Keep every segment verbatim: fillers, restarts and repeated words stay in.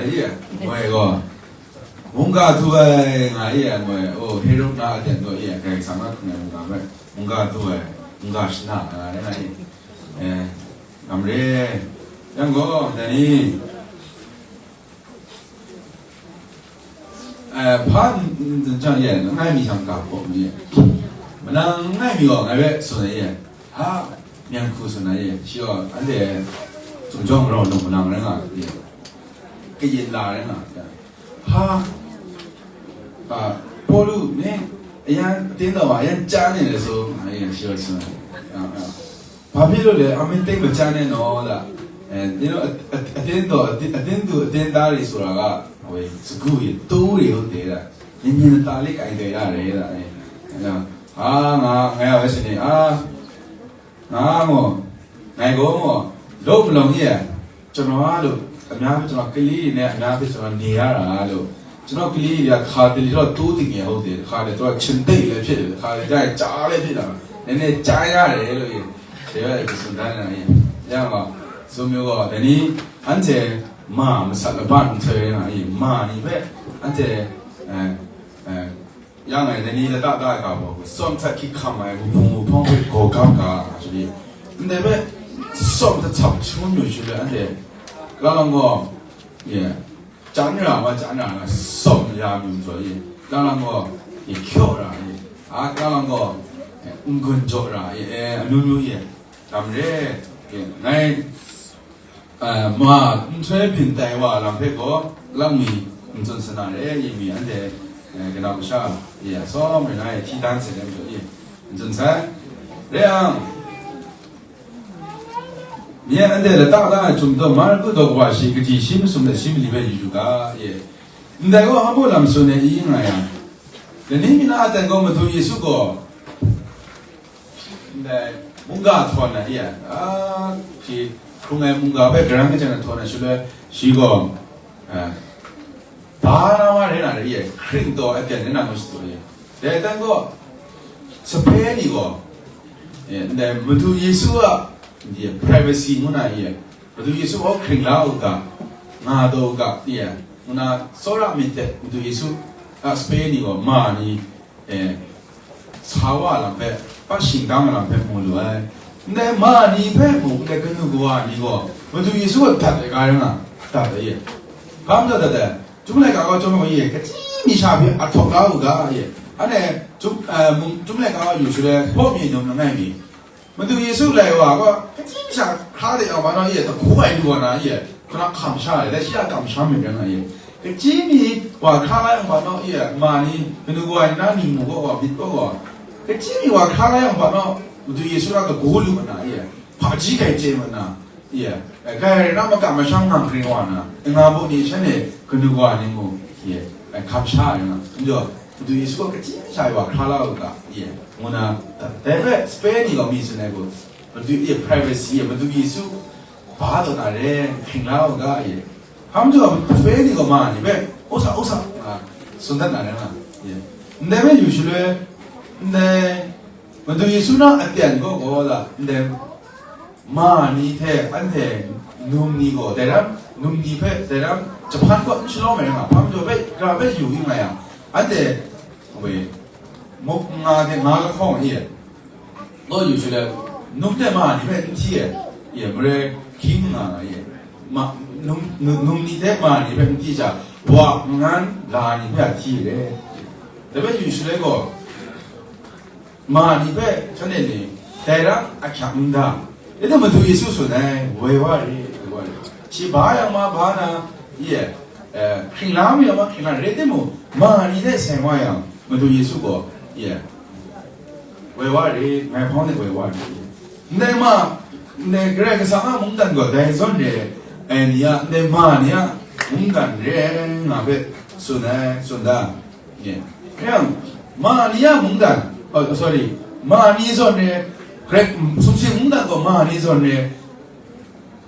Iya, moi gaw, mungga du ai nga iya, moi, oh, Herod na aten gaw iya, Karai Kasang na hkrung ai mungga hpe, mungga du ai, mungga shana nga ai nga iya. Eh, lam re, yang gaw, dai ni, eh, hpa n-, n-, n-, jang iya, langai mi hkam ga hpaw ni, manang langai mi gaw, ngai hpe tsun ai iya, ha, myen hku tsun ai iya, shi gaw, anhte, zungjawng marau nung manang rai nga iya, kayin la rai nga iya. Hpa, a, Pawlu ni, ayan, aten daw wa, ayan chya ni le so, ayan shi wa shi na. A, a. Hpa hpyi lu le, a myit ting machya ne naw la. Eh, you know, a, a, aten daw, aten, aten du, aten da ri sura ga, woi, sagu ri, tu ri hu te la. Yin yin ta li kai kai da re la, eh. Ya. A, nga, nga ya wa shi ni, a, Nga gaw, ngai gaw maw, law malawng e ai, ကျွန်တော် a lu, ခင်ဗျား ကျွန်တော်ကလေးတွေနဲ့ အများကြီး ကျွန်တော်နေရတာလို့ ကျွန်တော်ကလေးတွေက ခါတလေတော့ တိုးတင်ငယ်ဟုတ်တယ် တခါတလေတော့ ချင်သိပ်လည်းဖြစ်တယ် တခါတလေကျရင် ကြားလည်းဖြစ်လာတယ် နည်းနည်းကြားရတယ်လို့ ရေ တွေရတယ် သူတန်းနေရမှာ ဆိုမျိုးတော့ ဒီနေ့ အန်ချေ မာ မဆတ်လဘန် ချေရင်း မာ နေပဲ အန်ချေ အဲ အဲ Yang e, dai ni lata da ai ga baw, tsawm hta hkying hkam ai, wuhpung wuhpawng hpe gaw gam ga, a, shi ni, ndai hpe tsawm hta hta hpung yu shu le, anhte, la lang gaw, ye, chyan ra wa, chyan ra nga, tsawm ya myu zaw ye, la lang gaw, ye, hkyaw ra ye, a, la lang gaw, ye, n-gun jaw ra ye, e, amyu myu ye, lam re, ye, ngai, A, ma nhtoi byin tai wa lam hpe gaw, lang mi n tsun sa na re, yin mi anhte, e, kanau kasha, ya, sawm rai na e, hti dan sai ai majaw e, n tsun sai. Re yang, myen anhte lata la ai htum taw, Marku daw kawa shi, kaji shi masum let shi mali hpe yu yu ga, ye. Ndai gaw, hpa lam tsun ai i nga yang, lani mi na a ten gaw, Madu Yesu gaw, Ndai, mungga htawn na iya, a, shi hkrung ai mungga hpe karan kajan na htawn na shaloi, shi gaw, a, ba na wa rai na rai iya, hkring taw ai byan rai na ma shadaw iya. Dai tan gaw, sape ni gaw, e, ndai Madu Yesu a, ndi, privacy ngu na iya, Madu Yesu gaw hkring la u ga, nga taw u ga, iya, ngu na tsawra myit hte Madu Yesu a sape ni gaw, ma ni, e, sa wa lam hpe, pa shingdang lam hpe mu lu ai. Ndai ma ni hpe mung, ndai kanu kawa ni gaw, Madu Yesu a dat ai ga rai nga, dat ai ye. Hpa majaw dat ai? Chyum laika gaw chyum ai ye, kachyi mi sha hpe a htawk la u ga ye. Anhte, chyum, eh, mung, chyum laika gaw yu shaloi, hpaw mi num langai mi. Madu Yesu lai wa gaw, kachyi mi sha hkra de yang, wa na ye, dahku ai lu wa na ye, hkuna hkam sha ai, dai shi a kamsham myit rai nga ye. Kachyi mi wa hkra la yang, wa na ye, ma ni, kanu kawa ni na ni mu gaw, wa myit gaw, wa. Kachyi mi wa hkra la yang, wa na, Madu Yesu a kagu lu wa na ye, hpaji kai chye wa na, ye, eh, kai rai na, makam masham ngam hkring wa na, nga bu ni shan e, kanu kawa ni mu, ye, eh, hkam sha ai nga. Njo, Madu Yesu gaw kachyi mi sha wa hkra la u ga, ye, ngu na, dai hpe sape ni gaw mi tsun ai gaw, Madu, ye, privacy, ye, Madu Yesu, ba taw na re, hkring la u ga, ye. Hpa majaw, sape ni gaw ma ni hpe, u sa, u sa, nga, tsun dat na re nga, ye. Ndai hpe yu shaloi, ndai, Madu Yesu na aten gaw gaw la, ndai, ma ni hte anhte num ni gaw, dai ram, num ni hpe, dai ram, jahpan kaw n shalawm ai nga, hpa majaw hpe, gara hpe yu yu nga yang, anhte, we, muk nga hte nga lahkawng e, gaw yu shaloi, num hte ma ni hpe n hti e, ye, mare hkying nga nga e, ma, num, num, num ni hte ma ni hpe n hti sha, wa ngan la ni hpe a hti re, dai hpe yu shaloi gaw, Ma ni hpe, shanhte ni, dai ram ahkyak n da. Rai timung, Madu Yesu tsun ai, woi wa rit, woi wa rit. Shi ba yang ma ba na, ye, eh, hkring la mu yang ma hkring la, rai timung, ma ni hte seng wa yang, Madu Yesu gaw, ye, woi wa rit, ngai hpawng de woi wa rit. Ndai ma, ndai Karai Kasang a mungdan gaw dai zawn re ai ni a, ndai ma ni a mungdan re ai nga hpe tsun ai, tsun da. Ye. Yang, ma ni a mungdan, oh, sorry, ma ni zawn re, Grek, sumsing mungdan gaw ma ni zawn re,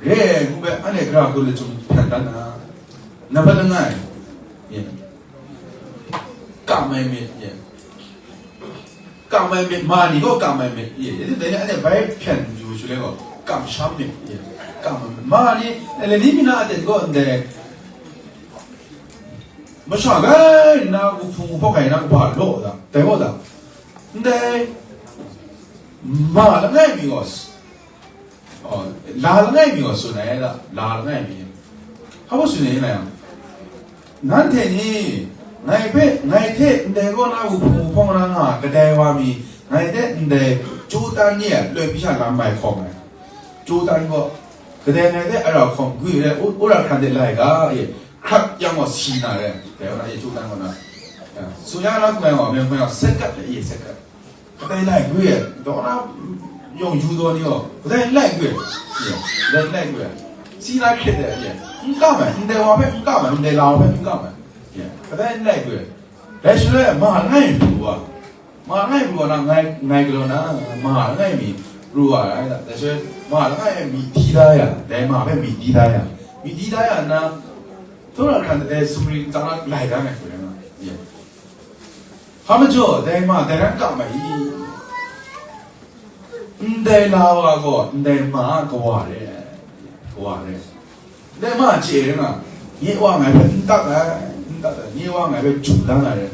re, ngu bai, anhte gara hku lachyum hpyan dan na, nambat langai, ye, kam ai myit, ye, kam ai myit, ma ni gaw kam ai myit, ye, dai ni anhte bai hpyan yu shaloi gaw, kamsham myit, ye, kam ai myit, ma ni, lani mi na a ten gaw ndai, Masha gai nna, wuhpung wuhpawng gai nna, kaba law da, dai gaw da. Ndai, ma langai mi gaw, s-, oh, la langai mi gaw tsun ai da, la langai mi. Hpa baw tsun ai nga yang, nanhte ni, ngai hpe, ngai hte ndai kaw na wuhpung wuhpawng na nga kadai wa mi, ngai hte ndai chyu tan ni ai loi mi sha lam mai hkawm ai. Chyu tan gaw, kadai ngai hte ara hkawm gwi re, u-, ura hkran de lai ga, e, hkrat yang gaw si na re, dai wa na, e, chyu tan gaw na. Ya, tsun ya na hkawm ai gaw, mying hkawm ai gaw, set kat de, e, set kat. Kadai lai gwi e, daw na yawng yu daw ni gaw, kadai n lai gwi e, kadai n lai gwi e, si na hkrit de, n kam ai, ndai wa hpe n kam ai, ndai la wa hpe n kam ai, kadai n lai gwi e, dai shaloi ma langai pru wa, ma langai pru wa na, ngai, ngai galaw na, ma langai mi pru wa ai, dai shaloi ma langai e mi di da ya, dai ma hpe mi di da ya, mi di da ya nna, tsawra hkran de sumri tsang na lai da ai hku rai nga, Hpa majaw, dai ma, dai ran kam ai i? Ndai la wa gaw, ndai ma a kawa re, kawa re. Ndai ma chye rai nga, nye wa ngai hpe n tak ai, n tak ai, nye wa ngai hpe jum dan ai re.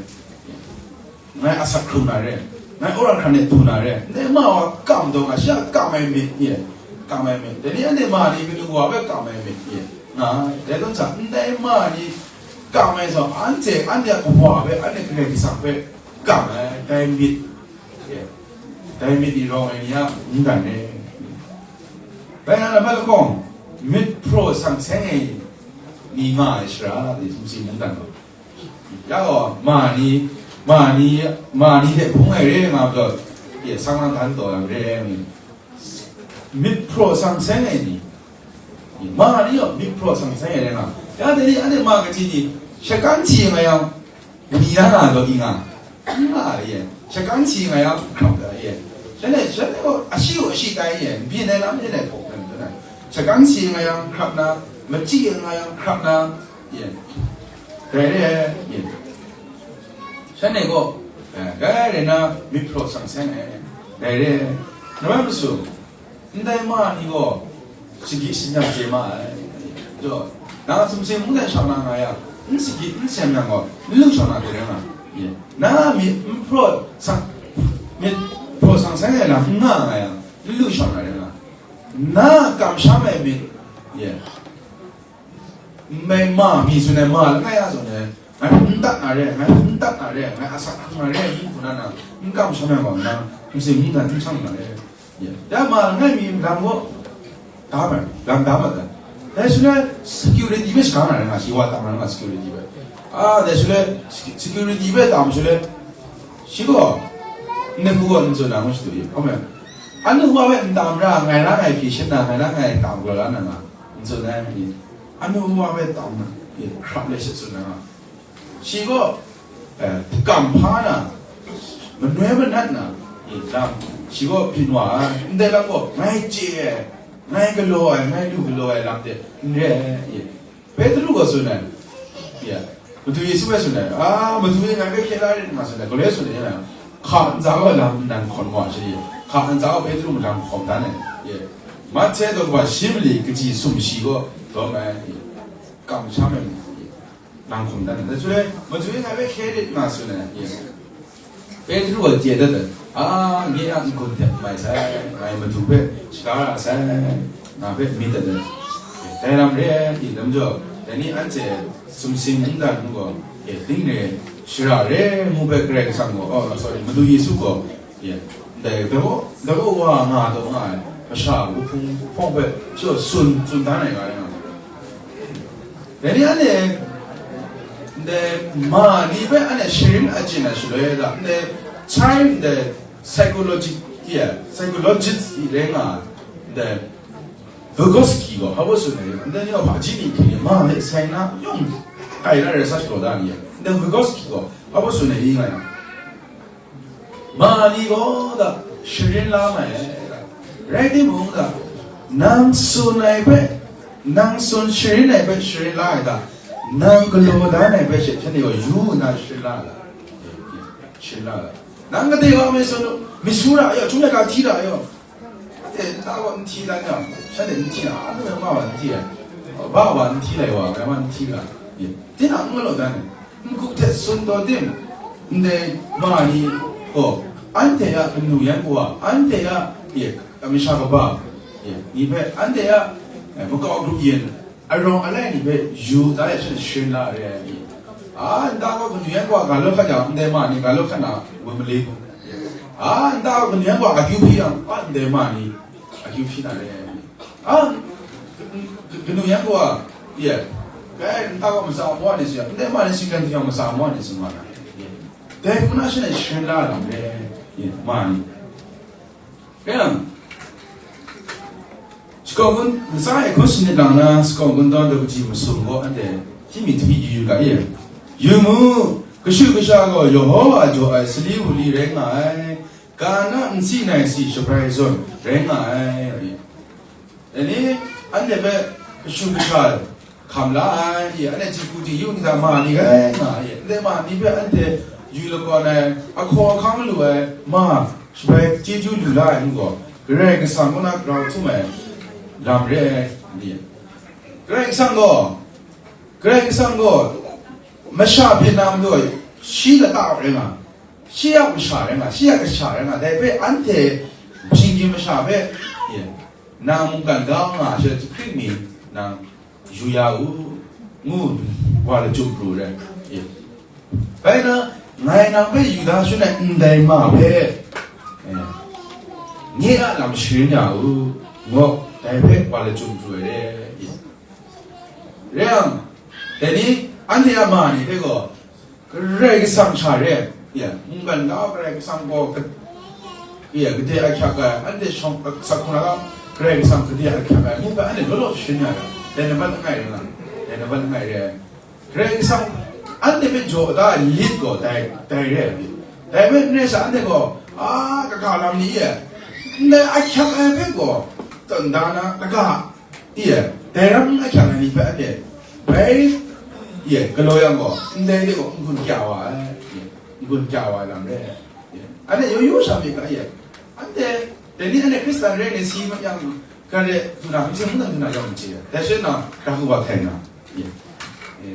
Ngai asak hkrung na re, ngai wora hkran e du na re. Ndai ma wa kam taw nga, shi a kam ai myit, ye, kam ai myit. Dai ni anhte ma ni kanu wa hpe kam ai myit, ye, nga ai. Dai tawn hta, ndai ma ni kam ai zawn, anhte, anhte a kawa hpe, anhte Karai Kasang hpe kam ai, dai myit, dai myit ni rawng ai ni a mungdan e. Bai na, laban lahkawng, myit hpraw sang seng ai ni nga ai shara, di sumsi mungdan gaw. Ya gaw, ma ni, ma ni, ma ni hte hpung ai re nga majaw, ye, sang lang hkan taw yang re ai ni. Myit hpraw sang seng ai ni, ma ni gaw myit hpraw sang seng ai rai nga. Ya dai ni, anhte ma kaji ni, shakang si nga yang, ni na nga gaw i nga, n nga ai ye, shakang si nga yang, hkrap ai ye. Shanhte, shanhte gaw, ashi gaw ashi tai ye, n byin ai lam shanhte hpaw ai, shakang si nga yang, hkrap na, machyi nga yang, hkrap na, ye, dai re ai ye. Shanhte gaw, eh, dai rai na, myit hpraw sang seng ai, dai re ai. Namai masu, ndai ma ni gaw, shagyi shanyam chye ma ai. Jaw, nang sumsing mungdan shang na nga yang, n shagyi n shanyam yang gaw, n lu shang na hte rai nga. Ye. Na myit n hpraw sang, myit hpraw sang seng ai lam n nga nga yang, n lu shang na rai nga. Na kamsham ai myit, ye. Nmai ma mi tsun ai ma langai a zawn e, ngai hpe n dat na re, ngai hpe n dat na re, ngai asak hkrung na re, ngu hku na na, n kamsham ai gaw nna, n tsin n dan n shang na re. Ya, ya ma langai mi lam gaw, da mat, lam da mat ai. Dai shaloi security hpe shaga na re nga, shi wa tam na re nga security hpe. A, dai shaloi security hpe tam shaloi, shi gaw, n-, hku gaw n tsun na ngu shadu i, hpa me? Anu wa hpe n tam ra, ngai ra ngai hpyi shin na, ngai ra ngai tam galaw la na nga, n tsun ai, anu wa hpe tam na, hkrap le sha tsun na nga. Shi gaw, eh, kam hpa na, manoi manat na, eh, lam, shi gaw byin wa ai, ndai lam gaw, ngai chye ai, ngai galaw ai, ngai lu galaw ai lam de, n re ai, eh. Petru gaw tsun ai, ya, Madu Yesu hpe tsun ai, a, Madu e ngai hpe hkye la rit nga tsun ai, galoi tsun ai, ya, hka ntsa gaw lam nan hkawn wa shi, hka ntsa gaw Petru malam hkawm dan ai, ya, Matse daw kaba shi mali kaji sumshi gaw dawm ai, ya, kamsham ai, ya. Nang hkum dan, dai shaloi, machyu e ngai hpe hkye rit nga tsun ai, ye. Petru gaw chye dat ai, a, nye a n-gun hte n mai sai, ngai madu hpe shaga ra sai, nga hpe myit dat ai. Dai lam re ai, dai majaw, dai ni anhte sumsing mungdan hku gaw, ye, ding re, shara re ngu hpe Karai Kasang gaw, oh, sorry, Madu Yesu gaw, Ye, ndai, dai gaw, dai gaw wa nga taw nga ai, masha wuhpung hpawng hpe, shi gaw tsun, tsun dan ai ga rai nga. Dai ni anhte, ndai ma ni hpe anhte sharin achyin ai shaloi da, ndai child, ndai psychology, ye, psychologist rai nga ai, ndai Vygotsky gaw, hpa baw tsun ai, ndai ni gaw hpaji ni hpyi ni, ma hpe sai na, yawng kai na research gaw da ni, ndai Vygotsky gaw, hpa baw tsun ai, i nga yang. Ma ni gaw da, sharin la mai ai da. Rai timung da, nang tsun ai hpe, nang tsun sharin ai hpe sharin la ai da, nang galaw dan ai hpe she, shanhte gaw yu nna sharin la ai da. Sharin la ai da. Nang gade wa mi tsun u, mi su ra yaw, htum laika hti ra yaw. Shanhte nta gaw n hti dan yang, shanhte n hti na, a nu ma wa n hti ai. Ba wa n hti lai wa, ngai ma n hti ga. Tinang n galaw dan ai. N-gup hte sun taw tim, ndai ma ni gaw, anhte a kanu yan kawa, anhte a, e, masha kaba, e, ni hpe, anhte a, e, makau grup yin, arawng alai ni hpe yu da ya sha sharin la re ai ni. A, nta gaw kanu yan kawa ga lawt hkat yang, ndai ma ni ga lawt hkat na, wun mali mu. A, nta gaw kanu yan kawa akyu hpyi yang, a, ndai ma ni akyu hpyi na re ai ni. A, k-, k-, kanu yan kawa, ye, kai, nta gaw matsa mawa ni si yang, ndai ma ni singgan hte yang matsa mawa ni si nga na. Ye. Dai hku na shanhte sharin la lam re, ye, ma ni. Kayang, shakawn gun, ntsa e hkun sanit lang na, shakawn gun dawn daw kaji masum gaw anhte hti mi hti yu yu ga, ye. Yu mu, kashu kasha gaw Yawhawa jaw ai sali wunli rai nga ai, ga na nsi nai si shabrai zawn rai nga ai, ye. Dai ni, anhte hpe kashu kasha hkam la ai, anhte jingku jingyu ni hta ma ni rai nga ai, ndai ma ni hpe anhte yu lakawn ai, ahkaw ahkang lu ai, ma, shabai chyeju lu la ai ni gaw, Karai Kasang kaw na grau htum ai lam re ai, ni. Karai Kasang gaw, Karai Kasang gaw, masha hpyen na majaw, shi lata rai nga, shi a masha rai nga, shi a kasha rai nga, dai hpe anhte shinggyim masha hpe, ye, nang mungkan kau nga ai sha jahkring mi nang yu ya u, ngu wa lachyum pru ai. Ye. Bai na, ngai nang hpe yu da shun ai ndai ma hpe, ye, nye a lam sharin ya u, ngu dai hpe wa lachyum pru ai re. Ye. Re yang, dai ni, anhte a ma ni hpe gaw, Karai Kasang sha re, ya, mungkan ga Karai Kasang gaw, ka-, ya, kade ahkyak ai, anhte shawng, asak hkuna ga, Karai Kasang kade ahkyak ai, mungkan anhte law law sharin ya ai, dai nambat langai rai nga, dai nambat langai re ai. Karai Kasang, anhte hpe jaw da ai lit gaw, dai, dai re ai, dai hpe n rai sha, anhte gaw, a, kaga lam ni e, ndai ahkyak ai hpe gaw, tawn da na, kaga, Ye, dai ram n ahkyak ai ni hpe anhte bai, ye, galaw yang gaw, ndai de gaw n-gun kya wa ai, ye, n-gun kya wa ai lam re ai, ye, anhte yu yu sha myit ga, ye, anhte, dai ni anhte Hkristan rai ni si mat yang, gare, du na, hpung hte mungdan du na yawng n chye ai, dai sha na, ga hku wa hkai nna, ye, ye,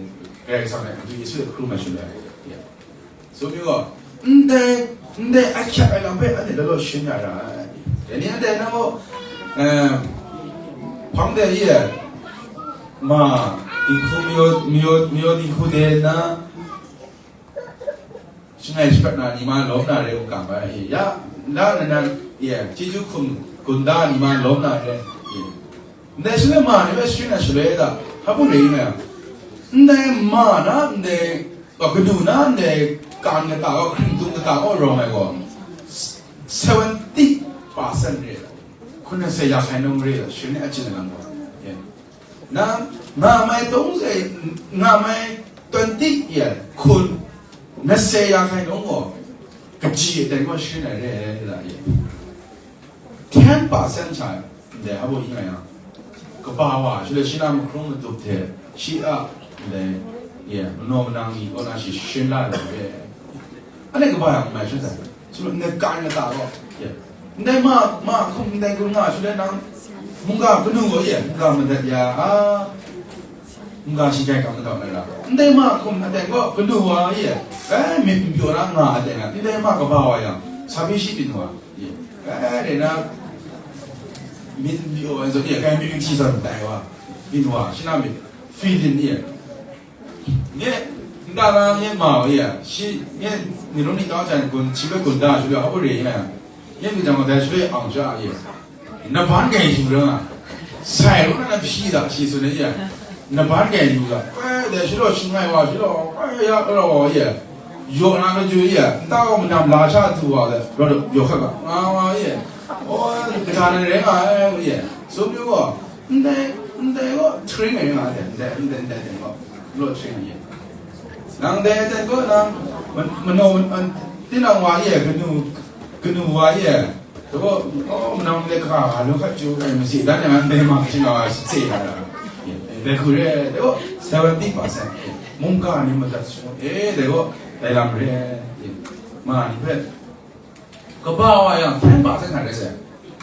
Karai Kasang e, Madu Yesu e hkrum ai shaloi, ye. Tsun mi gaw, ndai, ndai ahkyak ai lam hpe anhte law law sharin ya ra ai. Dai ni anhte nang gaw, eh, hpang de ye, ma, dinghku mayaw, mayaw, mayaw dinghku de nna, shangai shaprat na ni ma lawm na re u ga ma ai, ya, nda na nan, ye, chyeju hkum gun da ni ma lawm na re, ye. Ndai shaloi ma ni hpe sharin ai shaloi e ga, hpa bung rai nga yang, ndai ma na, ndai, a, kanu na, ndai kan kata gaw, hkringtung kata gaw rawng ai gaw, seventy percent re ai, hkun na se ya hkai nung re ai, sharin ai achyin ai lam gaw, ye. Na, nga mai tungze, nga mai twenty ye, hkun na se ya hkai nung gaw, kaji aten gaw sharin ai re ai, ye. Ten percent hta ndai hpa baw yin nga yang, kaba wa, shi le shi na mahkrung madup hte, shi a ndai, ye, manaw manang ni kaw na shi sharin la ai lam re. Anhte kaba yang n mai sha sai, shi le ndai kai na ta gaw, ye, ndai ma, ma hkum ndai gun nga, shi le nang mungga kanu gaw, ye, mungga madat ya, a, mungga shi jai kam madat na ra, ndai ma hkum aten gaw kanu wa, ye, e, myit n pyaw na nga aten nga, ndai ma kaba wa yang, sa byi shi byin wa. Ye, kai de na, myit n pyaw ai zawn, ye, kai myit n hti zawn tai wa, byin wa, shi na myit, feeling ye. Nye, nta na nye ma wa ye, shi, nye, ni lung ni tau jan gun, shi hpe gun da, shi hpe hpa re ye, nye mi jang wa dai shi hpe ang sha ye. Na ban kai yu ra nga, sai ru na, na hpyi da, shi tsun ai ye. Na ban kai yu ga, e, dai shi law, shi ngai wa, shi law, e, ya, ra wa ye. Yaw na maju ye, nta gaw manam la sha du wa le, rawt yaw hkat ga, nga wa ye. O, kaja na rai nga ai, ye. Tsun yu gaw, ndai, ndai gaw, train ai nga ai, ndai, ndai, ndai, ndai gaw, law train ye. Nang dai, dai gaw, nang, man-, manaw, man-, tinang wa ye, kanu, kanu wa ye. Dai gaw, o, manam de hka, lu hkat chyu ai masi, dan yang ndai ma hkring nga ai sase nga ai. Dai hku re, dai gaw, seventy percent. Mungga ni madat sung, e, dai gaw, dai lam re, ma ni hpe. Kaba wa yang, ten percent hta re sai,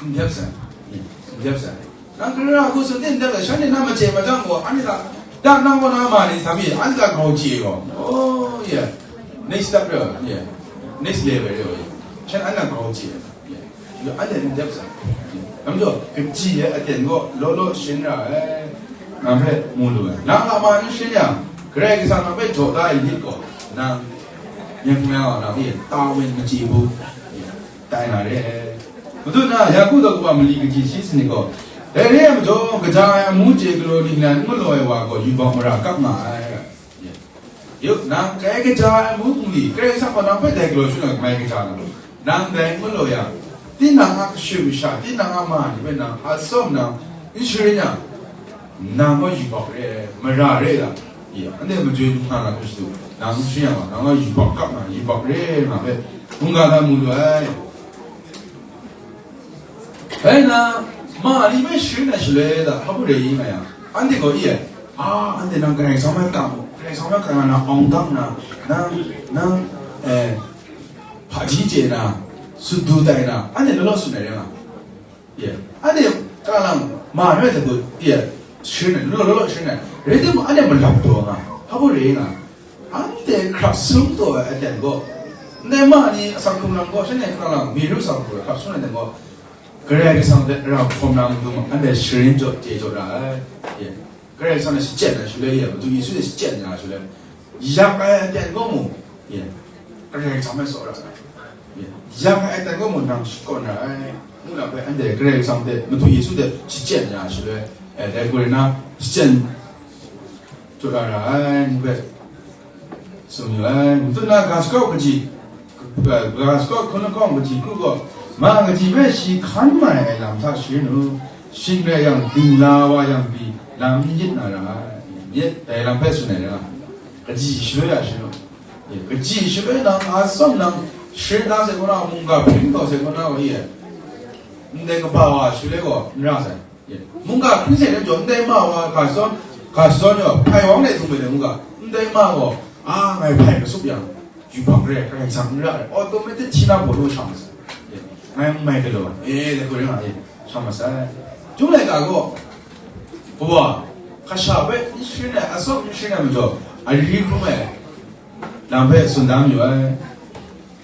n dep sai, n dep sai. Nang hkra hku tsun de n dep sai, shanhte na maje majang gaw, anhte hta, Dan nang gaw na ma ni sa mi, an ga grau chye gaw. Oh, yeah. Next step re, yeah. Next level re, yeah. Shan an ga grau chye. Yeah. Yo, an de dep sa. Nam jo, kim chi ye, a ten go, lo lo shin ra, eh. Nam re, mu lu, eh. Nang a ma ni shin ya. Grai kisa na pe jo da yi ko. Nang, yang kung ya, nang ye, ta wen ma chi bu. Yeah. Tai na re. Madu na, Yaku daw kaba mali kaji shi sani gaw, dai re ai majaw, kaja ai amu chye galaw ningnan n galaw ai wa gaw, yubak mara kap nga ai. Yu, nang kai kaja ai amu bungli, Karai Kasang gaw nang hpe dai galaw shangun ai mai kaja nga, nang dai n galaw yang, tinang a kashu kasha, tinang a ma ni hpe nang a tsawm nang n sharin yang, nang gaw yubak re, mara re ai. Ya, anhte majoi lu nga na hku shadu, nang n sharin yang, nang gaw yubak kap na, yubak re nga hpe, hkungga hta mu lu ai. Rai nna, ma ni hpe sharin ai shaloi hta hpa hpung rai nga yang, anhte gaw i ai, a, anhte nang Karai Kasang hpe kam u, Karai Kasang hpe kam nga na, awng dang na, nang, nang, eh, hpaji chye na, sut du tai na, anhte law law tsun ai rai nga. Ye. Anhte, ka lang, ma ni hpe hta gut, ye, sharin ai, law law law sharin ai, rai timung, anhte malap taw nga, hpa hpung rai nga. Anhte hkrap sung taw ai aten gaw, ndai ma ni asak hkrung lam gaw, shanhte hkrang lam, Mari asak hkrung hkrap sung ai aten gaw, Karai Kasang hte rau hkawm na matu, anhte sharin jaw chye jaw ra ai. Ye. Karai Kasang hte shachyen ai shaloi, ye, Madu Yesu hte shachyen na shaloi, yak ai aten gaw mu, ye, Karai Kasang hpe tsaw ra ai. Ye. Yak ai aten gaw mu, nang shakawn ra ai. Ngu na hpe, anhte Karai Kasang hte, Madu Yesu hte shachyen na shaloi, eh, dai gaw rai nna, shachyen jaw ra ai, ngu hpe tsun yu ai. Madu na ga shakaw kaji, ga shakaw hkun lahkawng kaji kru gaw, ma kaji hpe shi hkan mai ai lam hta sharin u, shing rai yang, dingla wa yang pyi, lam n yit na ra ai. Myit dai lam hpe tsun ai ra, kaji shaloi a sharin u. Kaji shaloi nang a tsawm nang sharin da sai kaw na, mungga hpring taw sai kaw na wa ye, ndai kaba wa shaloi gaw n ra sai. Mungga hpring sai na jaw, ndai ma wa ga shadawn, ga shadawn yaw, hpai wang de htung bai de mungga, ndai ma gaw, a, ngai hpai masum yang, yubak re, Karai Kasang n ra ai, automatic hti na baw law sha masai. Ngai n mai galaw, e, dai hku rai nga e, sha masai. Chyum laika gaw, kawa, kasha hpe n sharin ai, atsawm n sharin ai majaw, ari hkrum ai lam hpe tsun da mayu ai.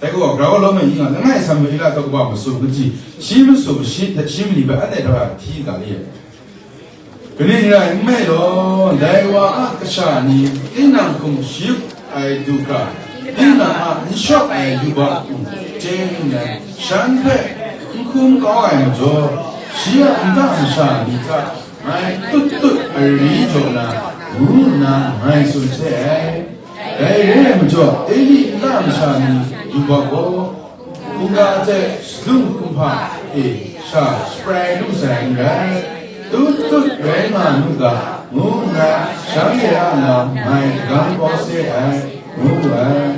Dai gaw, grau lawm ai ning a, langai Samuela daw kaba masum kaji, shi masum shi hte shi mali hpe anhte hta hti n ga li ai. Kaning rai nme law, dai wa a kasha ni tinang hkum shi ai du hkra, tinang a n shawk ai yubak hku chye nna, shan hpe n hkum kau ai majaw, shi a nta masha ni hta ngai tut tut ari jaw na, ngu nna ngai tsun hte ai. Dai re ai majaw, Eli nta masha ni yubak gaw, hkungga hte sadung hkumhpa e sha shaprai lu sai n rai, tut tut rai nga nu ga, ngu nna shanhte a lam ngai hkang kau se ai, ngu wu ai.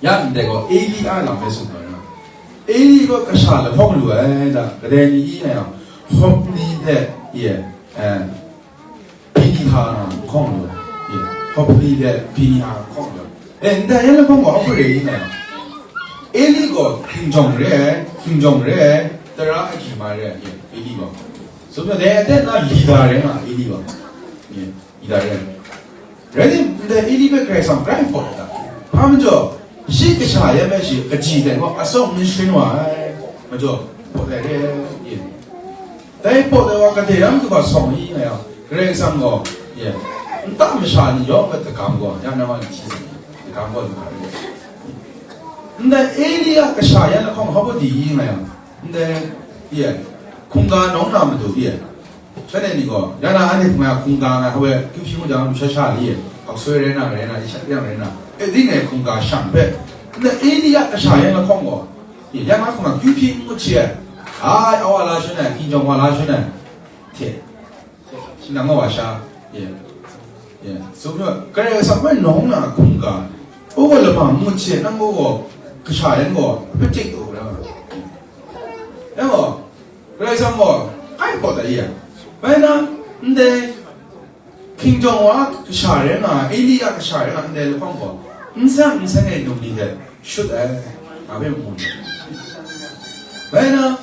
Ya ndai gaw Eli a lam hpe tsun ai na, Eli gaw kasha lahkawng lu ai da, kadai ni i nga yang, Hopni hte, ye, eh, Piniha na lahkawng lu ai. Hopni hte Piniha lahkawng lu ai. E, ndai yan lahkawng gaw hpa re i nga yang, Eli gaw hkingjawng re ai, hkingjawng re ai, tara agyi ma re ai, Eli gaw. Sumsha dai aten na leader re nga, Eli gaw. Leader re ai. Rai tim, ndai Eli hpe Karai Kasang grai hpaw ai ta? Hpa majaw, shi kasha yan hpe shi kaji dai gaw atsawm n sharin wa ai. Majaw, hpaw dai re ai. Dai hpaw dai wa kadai ram du ga sawng i nga yang, Karai Kasang gaw, ye, nta masha ni yawng hpe dagam gaw, ya na wa ni hti sa, dagam gaw lu hkra re. Ndai Eli a kasha yan lahkawng hpa baw di i nga yang, ndai, ye, hkungga nawng na matu, ye, shanhte ni gaw, ya na anhte hkungga, hkungga nga, hpa we, kyu hpyi mu jang, sha sha li, hpaksoi rai na, rai na, i shat yang rai na, e, di ngai hkungga shang hpe, ndai Eli a kasha yan lahkawng gaw, ye, ya na hkungga kyu hpyi n ngut shi ai, ai, awa la shun ai, hkinjawng wa la shun ai, hte, Shi nang a wa sha, ye, ye, tsun yu, Karai Kasang hpe nawng na hkungga, u gaw lama ngut she, nang u gaw kasha yan gaw, hpe chye taw na, yang gaw, Karai Kasang gaw, kai hpaw dat ya, bai na, ndai, hkinjawng wa kasha rai nga, Eli a kasha rai nga, ndai lahkawng gaw, n seng n seng ai num ni hte, shut ai, nga hpe mu ai. Bai na,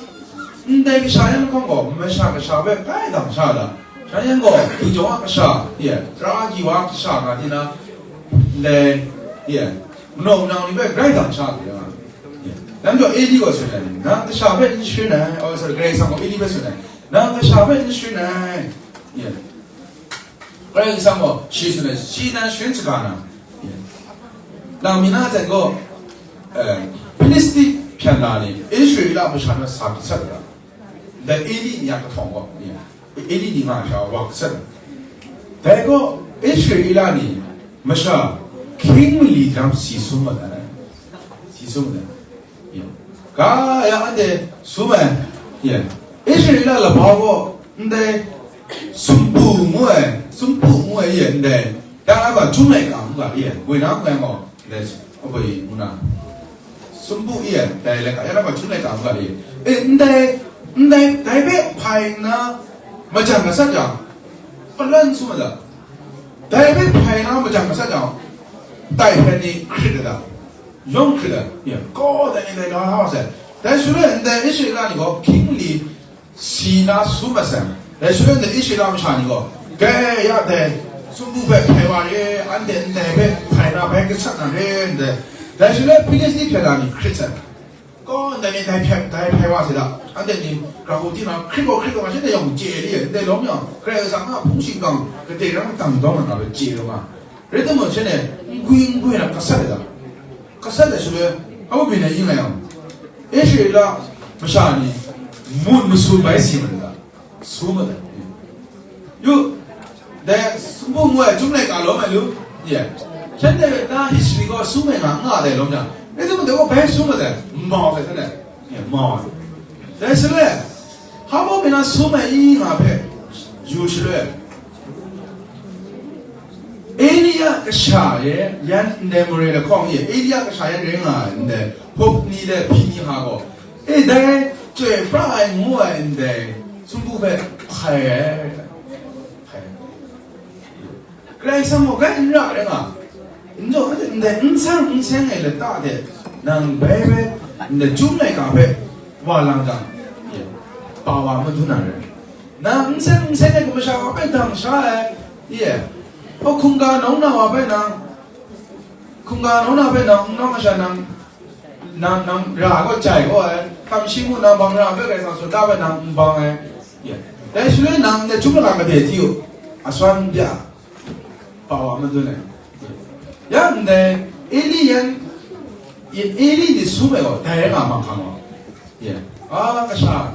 ndai kasha yan lahkawng gaw, masha kasha hpe kai dang sha da, Shan yan gaw, hpung jawng a kasha, ye, tara agyi wa kasha nga di na, ndai, ye, manaw manang ni hpe grai dang sha ai, ye. Nang gaw A D gaw tsun ai, nang kasha hpe n sharin ai, oh, sorry, Karai Kasang gaw A D hpe tsun ai, nang kasha hpe n sharin ai, ye. Karai Kasang gaw shi tsun ai, shi nan sharin saga na, ye. Nang mi na hten gaw, eh, Hpilisti hpyen na ni, Israela masha na sa gasat ai. Dai Eli ni a kahtawng gaw, Eli ni nga sha wa gasat ai. Dai gaw Israela ni masha hkying mali jang si sum mat ai. Si sum mat ai. Ka ya anhte sum ai. Israela laba gaw ndai sumpu ngu ai, sumpu ngu ai ye ndai. Dai a ba chyum laika ngu ga ye, woi na ngu ai gaw, ndai, a boi ngu na. Sumpu e ai, dai laika, ya na ma chyum laika ngu ga e. E, ndai, ndai, dai hpe hpai nna, majan gasat jang, palawng sum ai da. Dai hpe hpai nna, majan gasat jang, tai hpe ni hkrit ai da. Yawng hkrit ai, ya, gaw dai ni dai na wa sai. Dai shaloi ndai Israela ni gaw, hkying mali, si na sum ai sai. Dai shaloi ndai Israela masha ni gaw, dai ya dai, sumpu hpe hpai wa re, anhte ndai hpe hpai na bai gasat na re, ndai. Dai shaloi Hpilisti hpyen na ni hkrit sai. Gaw ndai ni dai hpyen, dai hpai wa sai da. Anhte ni grau tinang hkrit gaw hkrit gaw, shanhte yawng chye li, ndai lawm yang, Karai Kasang a hpung shingkang, gade rang dang dawng na hpe chye lu nga. Rai timung, shanhte n gwi n gwi na gasat ai da. Gasat ai shaloi, a byin ai yin nga yang, Israela masha ni, mun masu bai si mat ai da. Su mat ai. Yu, dai sumpu ngu ai chyum laika lawm ai lu, ye. Shanhte na history gaw sum ai nga, nga dai lawm yang, rai timung, dai gaw bai sum mat ai, mau ai, shanhte, ye, mau ai. Dai shaloi, hpa baw mi na sum ai i nga hpe yu shaloi, Eli a kasha e, yan ndai Mare lahkawng e, Eli a kasha yan rai nga ai ndai, Hofni le Hpiniha gaw, e, dai chyoi pra ai ngu ai ndai sumpu hpe hpai ai, hpai ai. Karai Kasang gaw grai n ra rai nga, n jaw, ndai n seng n seng ai lata de, nang bai bai, ndai chyum laika hpe wa lang jang, pa wa madun na rai. Nang n seng n seng ai masha wa hpe dang sha ai, ye, hpa hkungga nawng na wa hpe nang, hkungga nawng na hpe nang n nawng ai sha nang, nang, nang ra gaw jai gaw ai, hkam shi mu nang bang ra hpe Karai Kasang sut da hpe nang n bang ai, ye. Dai shaloi nang ndai chyum laika made hti u, aswan bya, pa wa madun ai. Ya ndai, Eli yan, Eli ni sum ai gaw, dai rai nga mahkang gaw, ye, a kasha,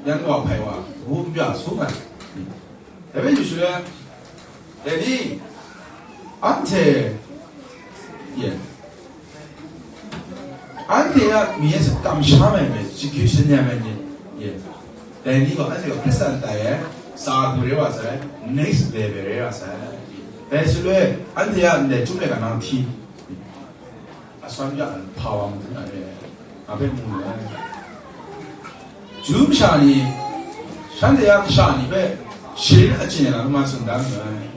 yan wa hpai wa, wu n bya sum ai. Dai hpe yu shaloi, dai ni, anhte, ye, anhte a mi e sa kamsham ai myit, chyeju shanyan ai myit, ye, dai ni gaw anhte gaw Hkristan tai ai, sa du rai wa sai, next level rai wa sai. Dai shaloi, anhte a ndai chyum laika nang hti, aswan ya hpa wa madun na re, nga hpe mu lu ai. Ju masha ni, shanhte a kasha ni hpe sharin achyin ai lam ma tsun dan mu ai.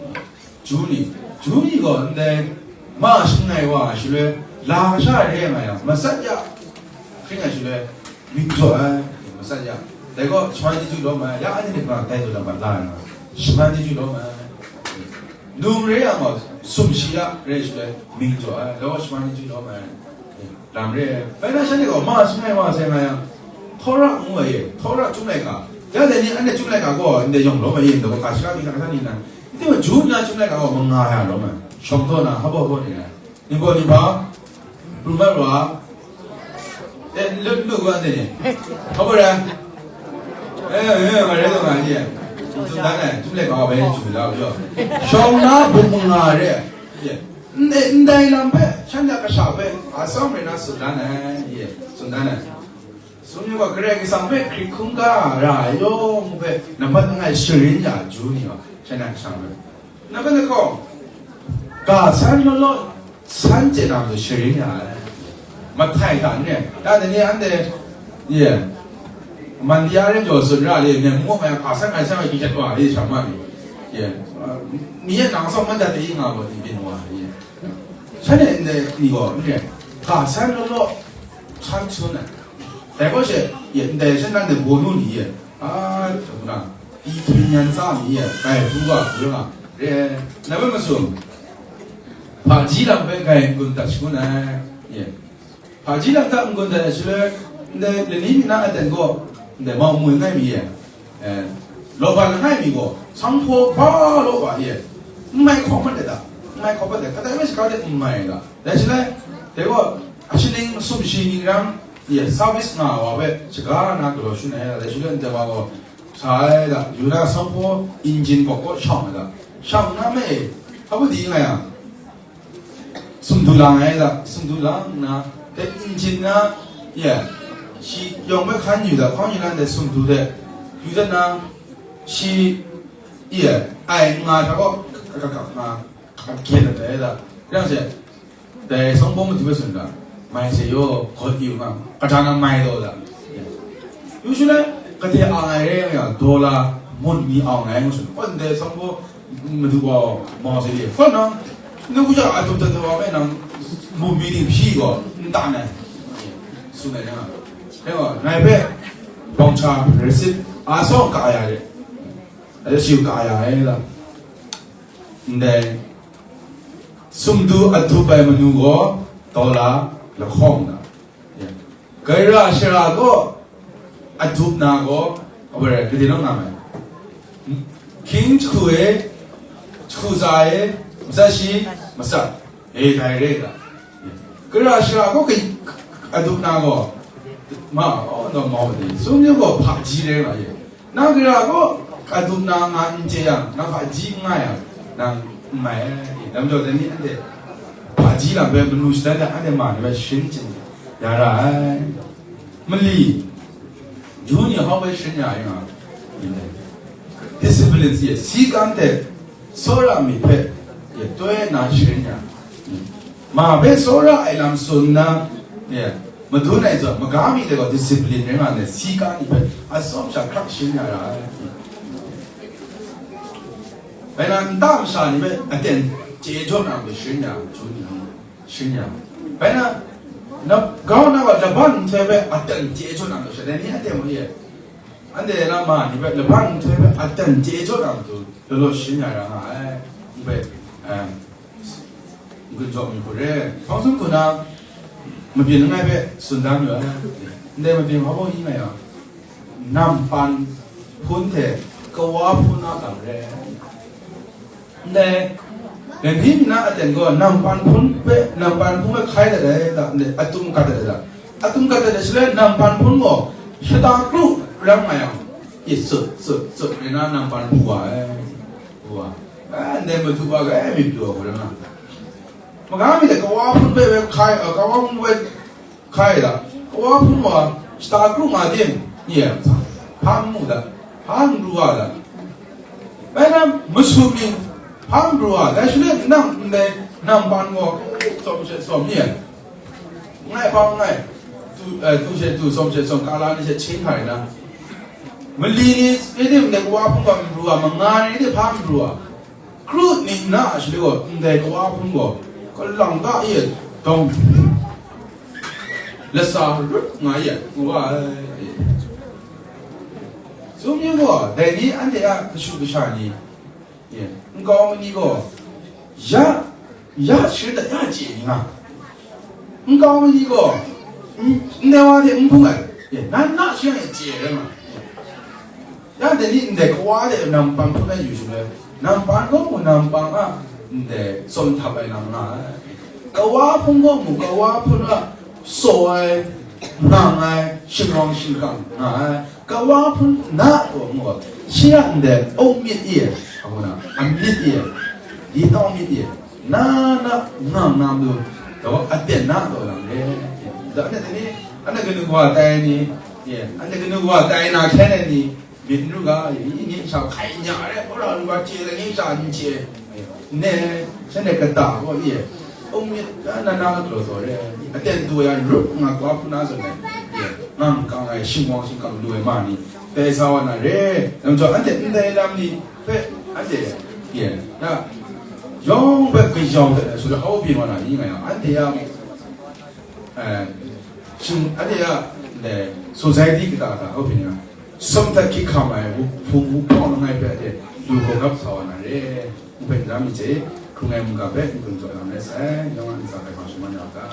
Ju ni, Ju ni gaw ndai ma shangai wa ai shaloi, la kasha re nga yang, matsat ya hkring ai shaloi, mying jaw ai, matsat ya. Dai gaw, shaman chyeju lawm ai, ya anhte ni hpa dai taw lam ma la ai nga, shaman chyeju lawm ai. Num re yang gaw, sumshi ya re ai shaloi, mying jaw ai, dai gaw, shaman chyeju lawm ai. Lam re ai. Bai na shanhte gaw ma shangai wa sai nga yang, Tora ngu ai e, Tora chyum laika. Ya dai ni anhte chyum laika gaw ndai yawng lawm ai e, ndai gaw ga shara mi hkra hkra ni na. N ting gaw, Ju na chyum laika gaw manga ya lawm ai. Shawng taw na, hpa baw hpa ni na. Ni gaw ni hpa? Pru mat wa. E, lu, lu wa ndai ni. Hpa baw rai? E, e, nga rai taw nga ni e. Tsun dan ai, chyum laika gaw bai chyum la u yaw. Shawng na buk manga re ai. Ye. Ndai, ndai lam hpe, shanhte a kasha hpe, atsawm rai na tsun dan ai, ye, tsun dan ai. Sum yu gaw, Karai Kasang hpe hkrit hkungga ra ai yawng hpe, nambat langai sharin ya ai Ju ni gaw, shanhte a kasha hpe. Nambat lahkawng, ga san law law, san chye na matu sharin ya ai. Mahtai hta n re, ya dai ni anhte, ye, Mandia ren jaw tsun ra le, myen mu mai hpa san ai sha mai hkying hkyet wa le, sha ma ni. Ye, mi e nang sawng man dat e nga gaw, ni byin wa, ye. Shanhte ndai ni gaw, n re, ga san law law, san sun ai. Dai gaw she, ye, ndai shan nan de bawnu ni ye, a, hta na, Ihtun yan tsa mi e, gai hpu ga hpu nga re ai. Na bai masum, hpaji lam hpe gai n-gun dat shangun ai. Ye. Hpaji lam hta n-gun dat ai shaloi, ndai lani mi na aten gaw, ndai mau mui ngai mi e, eh, lawban langai mi gaw, sanghpaw ba law ba e, n mai hkawm mat dat, n mai hkawm mat dat, kadai bai shaga de n mai ga. Dai shaloi, dai gaw, ashining sumshi ning ram, ye, service nga wa hpe shaga na galaw shun ai, dai shaloi ndai wa gaw, Sa ai da, Yuda sanghpaw injin gaw kaw shang ai da, shang nna me, hpa di nga yang, sumdu lang ai da, sumdu lang nna, dai injin na, ye, shi yawng bai hkan yu da, hkawng yu na dai sumdu de, yu dat na, shi, ye, ai nga hta gaw, ka, ka, ka, nga, ka, hkyen dat ai da, yang she, Dai sanghpaw madu bai tsun ga, mai se yaw, gawt yu nga, kahta na mai taw da. Yu shu le, kade ang ai re nga, dollar mun mi ang ai ngu tsun. Kon dai sanghpaw madu gaw, mau se ye. Kon nang, nu ku ja a tup tat wa me nang, mun mi ting hpyi gaw, n tan ai. Tsun ai nga. Dai gaw, ngai hpe, bawng cha, receipt, a sawng ka ya re. A siu ka ya ai la. Ndai, sumdu a dup ai manu gaw, dollar lahkawng na. Ya. Gara shara gaw, a dup na gaw, a wa rai, kade naw nga mai. Hkying jahku e, jahku tsa e, matsat shi, matsat. E, dai re ga. Gara shara gaw, ka, a dup na gaw, ma, oh, no, mau de. Sum yu gaw, hpaji re nga ye. Nang gara gaw, ka dup na nga n chye yang, nang hpaji n nga yang, nang n mai ai. Dai majaw, dai ni anhte hpaji lam hpe manu shadan de, anhte ma ni hpe sharin chyin ya ra ai. Mali, yu ni hkau hpe sharin ya ai nga, discipline si ai, si kan hte tsawra mi hpe, ye, toi na sharin ya. Ma hpe tsawra ai lam tsun nna, ye, madun ai zawn, maga mi de gaw discipline rai nga ai, si ka ni hpe atsawm sha hkrak sharin ya ra ai. Bai na, nta masha ni hpe aten chye jaw na hpe sharin ya, chyu ni sharin ya. Bai na, na, kau na gaw laban nhtoi hpe aten chye jaw na hpe sharin, dai ni aten mu ye. Anhte na ma ni hpe laban nhtoi hpe aten chye jaw na matu, lalaw sharin ya ra nga ai. N hpe, em, N-gun jaw mi hku re, hpang sun hku na, mabyin langai hpe tsun dan yu ai. Ndai mabyin hpa baw i nga yang, nampan hpun hte kawa hpun a lam re. Ndai, Levi mi na aten gaw nampan hpun hpe, nampan hpun hpe hkai dat ai da, ndai, atum gat dat ai da. Atum gat dat ai shaloi nampan hpun gaw shata kru ram nga yang, i tsut, tsut, tsut, rai na nampan hpu wa ai. Wa. Eh, ndai madu wa ga, eh, myit pyaw hkau lam na. Maga mi de kawa hpun hpe hpe hkai, eh, kawa hpun hpe hkai da. Kawa hpun wa, shata kru nga tim, nye, hpa n mu da, hpa n ru wa da. Bai na, masum ni, hpa n ru wa, dai shaloi nang ndai, nang ban gaw, tsawm she tsawm nye. Ngai hpa ngai, tu, eh, tu she tu, tsawm she tsawm, kala ni she hkying hkai na. Mali ni, e tim de kawa hpun gaw n ru wa, manga ni de hpa n ru wa. Kru ning na a shaloi gaw, ndai kawa hpun gaw, kalang ta e dawng, lasa rut nga e, ngu wa ai. Sum yu gaw, dai ni anhte a kashu kasha ni, ye, nkau ma ni gaw, ya, ya sharin dat ya chye ni nga. Nkau ma ni gaw, n-, ndai wa hte n hpung ai, ye, nan na shi yang e chye ai rai nga. Ya, dai ni ndai kawa de nampan hpun ai yu shaloi, nampan gaw mu nampan a ndai tsawm htap ai lam nga ai. Kawa hpun gaw mu kawa hpun a tsaw ai, ngang ai, shingrawng shingkang nga ai. Kawa hpun na gaw mu gaw, shi a ndai aung myit e, a mu na, a myit e, di tau myit e, na na ngang na matu, daw aten na daw lam re. Da na dai ni, anhte kanu wa tai ni, ye, anhte kanu wa tai na hkyen ai ni, Myit n ru ga, i ni sha hkai nya re, hpara lu wa chye, ni sha n chye. Ne, shanhte kata gaw, i, ung myit na na na galaw taw re, aten du ya rup nga kawa hpun na zawn ai, i, ngang kang ai, shingwang shingkang lu ai ma ni, tai sa wa na re, lam jaw, anhte ndai lam ni hpe, anhte, i, ya, yawng hpe kayau dat ai, sut hkau byin wa na ni nga yang, anhte ya, eh, shing, anhte ya, ndai, society kata kata hkau byin ya, Sum hta hkying hkam ai, hpung wuhpawng langai hpe de, lu gawgap sa wa na re. N hpe n da myit hte, hkrung ai mungga hpe n gun zawn na rai sai, yawng a ntsa hkrai hpang shaman ya u ga.